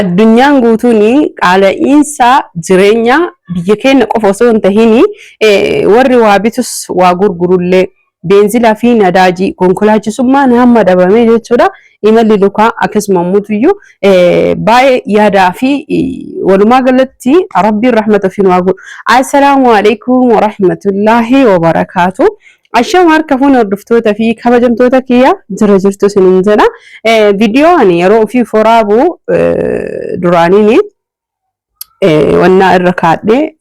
Addunyaan guutuun qaala'iinsa jireenyaa biyya keenya qofa osoo hin tahin warri waa bitus waa gurgurullee beenzilaa fi nadaajii konkolaachisummaan hamma dhabamee jechuudha. Imalli lukaa akkasuma ammutuyyuu baay'ee yaadaa fi walumaa galatti Rabbiin rahmata ofiin waa godhu. Assalaamu alaikum warahmatullaahi wabarakaatu. Ashama harka fuune hordoftoota fi kabajamtoota kiyya jira jirtu isiniin jedha. Viidiyoo ani yeroo ofii foraabu duraaniin wannaa irra kaadhee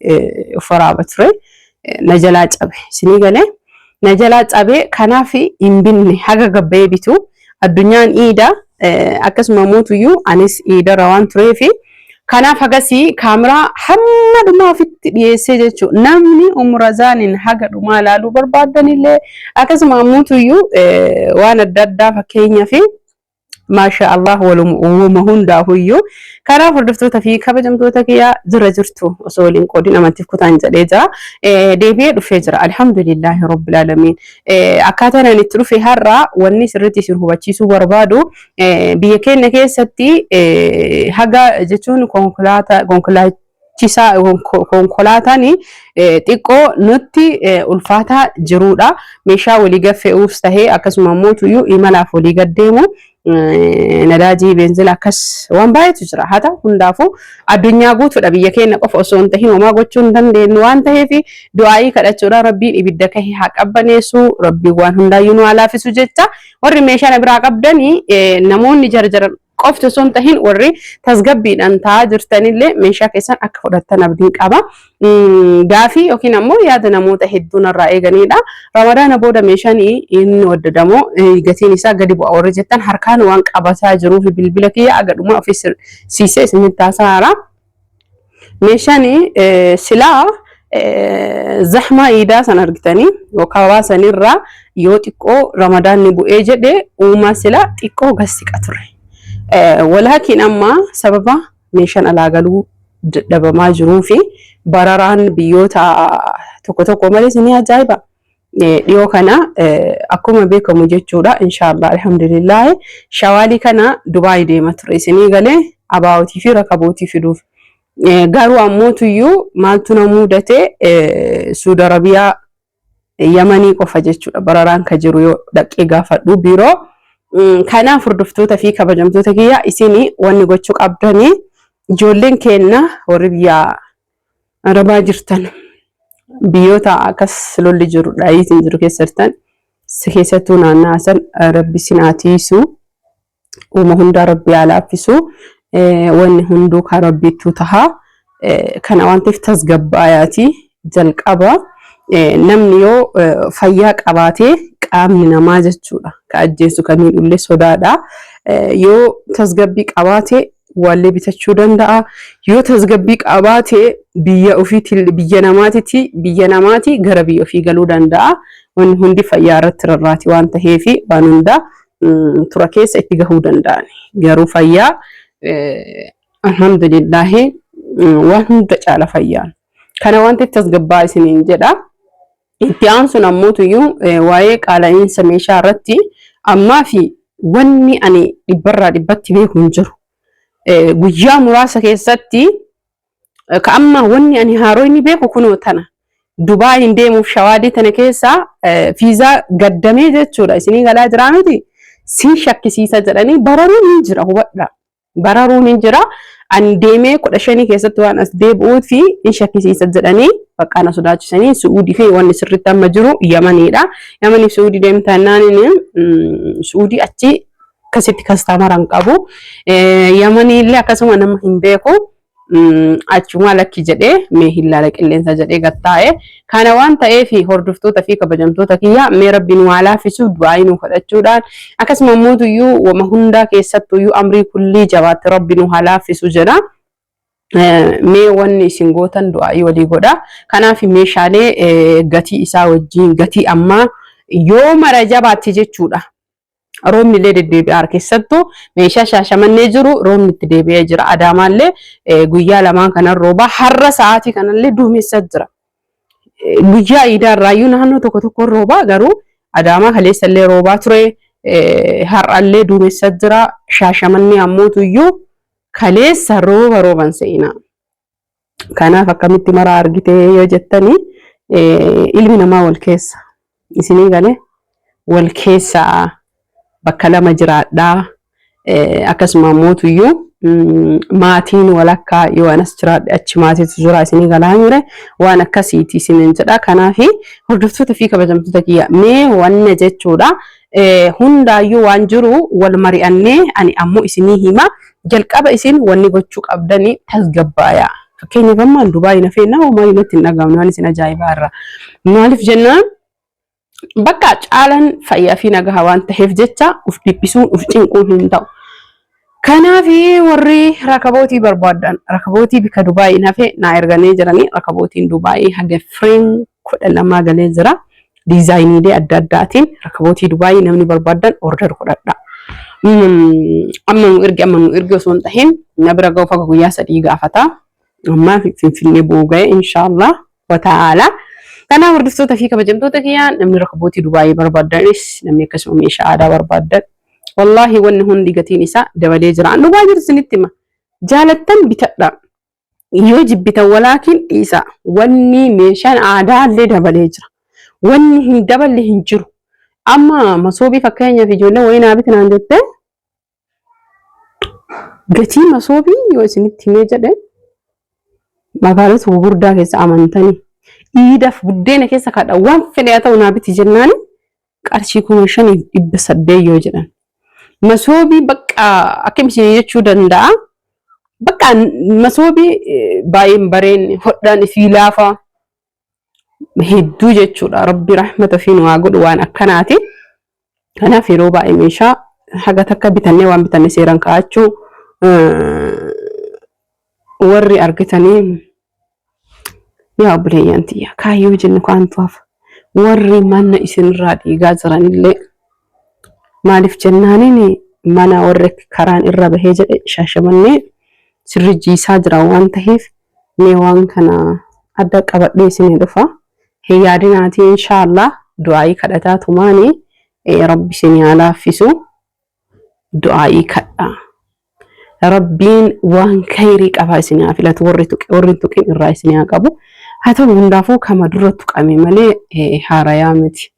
of waraaba ture. Na jalaa cabe isinii galee. Na jalaa cabe kanaaf hin binne haga gabbayee bitu. Addunyaan iida akkasuma mootuyyuu anis iidarra waan tureefi kanaaf hagasii kaameraa hamma dhumaa ofitti dhiyeessee jechuudha. Namni umrazaaniin haga dhumaa ilaaluu barbaaddanillee akkasuma ammuutuyyuu waan adda addaa fakkeenyaaf maasha Allah waluma hundaafuyyuu kanaaf hordoftoota fi kabajamtoota kiyyaa jira jirtu osoo waliin qoodin amantiif kutaan jedhee jira. Deebi'ee dhufee jira. Alhamdulillaahi Rabbil Aalamiin. Akkaataan ani itti dhufe har'a wanni sirriitti isin hubachiisuu barbaadu biyya keenya keessatti haga jechuun konkolaachisaa konkolaataan xiqqoo nutti ulfaataa jiruudha. Meeshaa walii gad fe'uus tahee akkasuma immoo tuyyuu imalaaf walii gad deemu nadaajii beenzila akkas waan baay'eetu jira. Haa ta'u hundaafuu addunyaa guutuudha biyya keenya qofa osoo hin tahin homaa gochuu hin dandeenyu waan ta'eef du'aayii kadhachuudhaan rabbiin ibidda kahe haa qabbaneessu rabbiin waan hundaayyuu nu haa laafisu jecha warri meeshaa na biraa qabdanii namoonni jarjaran qofti osoo hin tahin warri tasgabbiidhaan taa'aa jirtanillee meeshaa keessan akka fudhattan abdiin qaba. Gaafii yookiin ammoo yaada namoota hedduu narraa eeganidha. Ramadaana booda meeshaan inni waddadamoo gatiin isaa gadi bu'a warri jettan harkaan waan qabataa jiruu fi bilbila kiyya agadhuma ofii siisee isinitti haasa'aara. Meeshaan silaa zahmaa iidaa san argitanii yookaan waa sanirraa yoo xiqqoo ramadaanni bu'ee jedhe uumaa silaa xiqqoo gad siqa ture. Walaakiin amma sababa meeshaan alaa galuu dadhabamaa jiruu fi bararaan biyyoota tokko tokko malees ni ajaa'iba. Dhiyoo kana akkuma beekamu jechuudha inshaallah alhamdulillah shawaalii kana Dubaay deema ture isinii galee abaawootii fi rakabootii fiduuf. Garuu ammoo tuyyuu maaltu na mudate Suudi Arabiyaa Yamanii qofa jechuudha bararaan ka jiru yoo dhaqee gaafadhu biiroo. Kanaaf hordoftoota fi kabajamtoota kiyya isin wanni gochuu qabdanii ijoolleen keenna warri biyya Arabaa jirtan biyyoota akkas lolli jiru dhaayiitiin jiru keessa jirtan keessattuu naannaa san rabbi isin haa tiisu. Uuma hundaa rabbi haa laaffisu. Wanni hunduu kan rabbiittuu taha. Kana waan ta'eef tasgabbaayaati jalqaba. Namni yoo fayyaa qabaate qaamni namaa jechuudha. Ka ajjeesu ka miidhullee sodaadha. Yoo tasgabbii qabaate waallee bitachuu danda'a. Yoo tasgabbii qabaate biyya ofiitti biyya namaatitti biyya namaati gara biyya ofii galuu danda'a. Wanni hundi fayyaa irratti rarraati waan ta'eef waan hundaa tura keessa itti gahuu danda'an. Garuu fayyaa alhamdulillaahi waan hunda caala fayyaan. Kana waan ta'eef tasgabbaa isiniin jedha. Itti aansuun ammoo tuyyuu waa'ee qaala'iinsa meeshaa irratti ammaa fi wanni ani dhibbarraa dhibbatti beeku hin jiru. Guyyaa muraasa keessatti Ka amma wanni ani haaroo inni beeku kunoo tana. Dubaay hin deemuuf shawaadii tana keessa fiizaa gaddamee jechuudha. Isinii galaa jiraa miti. Sin shakkisiisa jedhanii bararuun hin jira hubadha. Bararuun hin jira. Ani deemee 15 keessatti waan as deebi'uu fi hin shakkisiisa jedhanii bakka na sodaachisanii Su'uudii fi wanni sirriitti amma jiru Yamaniidha. Yamanii fi Su'uudii deemtannaan Su'uudii achi akkasitti kastaamara hin qabu. Yamanii illee akkasuma nama hin beeku. Achumaa lakki jedhee mee hin laala qilleensa jedhee gad taa'e. Kana waan ta'eef hordoftoota fi kabajamtoota kiyya mee rabbi nu haa laaffisu du'aayii nu kadhachuudhaan akkasuma immoo wama hundaa keessattuyyuu amrii kullii jabaatti rabbi nu haa laaffisu jedha. Mee wanni isin gootan du'aayii walii godha. Kanaaf meeshaalee gatii isaa wajjin gatii ammaa yoo mara jabaatti jechuudha. Roobni illee deddeebi'aa keessattuu meeshaa Shaashamannee jiru roobni itti deebi'ee jira. Adaamaallee guyyaa lamaan kanan roobaa har'a sa'aatii kanallee duumessa jira. Guyyaa iidaa irraayyuu naannoo tokko tokko roobaa garuu Adaamaa kaleessa illee roobaa ture. Har'allee duumessa jira. Shaashamannee ammootuyyuu Kaleessa rooba rooban se'inaa. Kanaaf akkamitti maraa argite yoo jettanii ilmi namaa wal keessa isinii galee wal keessa bakka lama jiraadhaa akkasuma mootuyyuu maatiin walakkaa yoo anas jiraadhe achi maatiitu jira isinii galaa mire waan akkasiiti isiniin jedha. Kanaaf hordoftoota fi kabajamtoota kiyya mee wanna jechuudha hundaayyuu waan jiru wal mari'annee ani ammoo isinii hima. Jalqaba isin wanni gochuu qabdani tasgabbaayaa. Fakkeenyaaf amma Dubaay na feennaa homaa natti hin dhaga'amne waan isin ajaa'ibaa irraa. Maaliif jennaan bakka caalan fayyaa fi nagaha waan ta'eef jecha uf dhiphisuun uf cinquun hin ta'u. Kanaaf warri rakabootii barbaadan rakabootii bika Dubaay hin hafe naa erganii jiranii rakabootiin Dubaay haga fireen 12 galee jira. Diizaayiniilee adda addaatiin rakabootii Dubaayii namni barbaadan order godhadha. Amma nu ergi amma nu ergi osoo hin tahin na bira ga'uuf akka guyyaa 3 gaafata. Ammaa Finfinnee bu'uu ga'e inshaallah wa ta'ala. Kanaaf hordoftoota fi kabajamtoota kiyyaa namni rakabootii Dubaayii barbaadanis namni akkasuma meeshaa aadaa barbaadan wallaahi wanni hundi gatiin isaa dabalee jira. An dhugaa jirtu isinitti hima. Jaalattan bitadha. Yoo jibbitan walaakin dhiisaa. Wanni meeshaan aadaallee dabalee jira. Wanni hin daballe hin jiru. Amma masoobii fakkeenyaaf ijoolleen wayii naa biti naan jettee gatii masoobii yoo isinitti himee jedhe magaalota gurguddaa keessa amantanii iidaaf buddeena keessa kadha waan fedhe haa ta'u naa biti jennaani qarshii 5800 yoo jedhan. Masoobii bakka akkam isin jechuu danda'a. Bakka masoobii baay'ee hin bareenne hodhaan isii laafa hedduu jechuudha. Rabbi rahmata ofii nu haa godhu waan akkanaati. Kanaaf yeroo baay'ee meeshaa haga takka bitannee waan bitanne seeraan kaa'achuu warri argitanii Yaa obboleeyyan tiyya kaayyoo jennu kaantu hafa. Warri mana isinirraa dhiigaa jiranillee maaliif jennaaniin mana warri karaan irra bahee jedhe Shaashamannee sirri jiisaa jira waan taheef mee waan kana adda qabadhee isinii dhufa. Hin yaadinaatii inshaallah du'aayii kadhataa tumaanii rabbi isinii haa laaffisu. Du'aa'ii kadhaa. Rabbiin waan khayrii qabaa isin haa filatu warri tuqe warri hin tuqin irraa isin haa qabu. Haa ta'u hundaafuu kama dura tuqame malee haarayaa miti.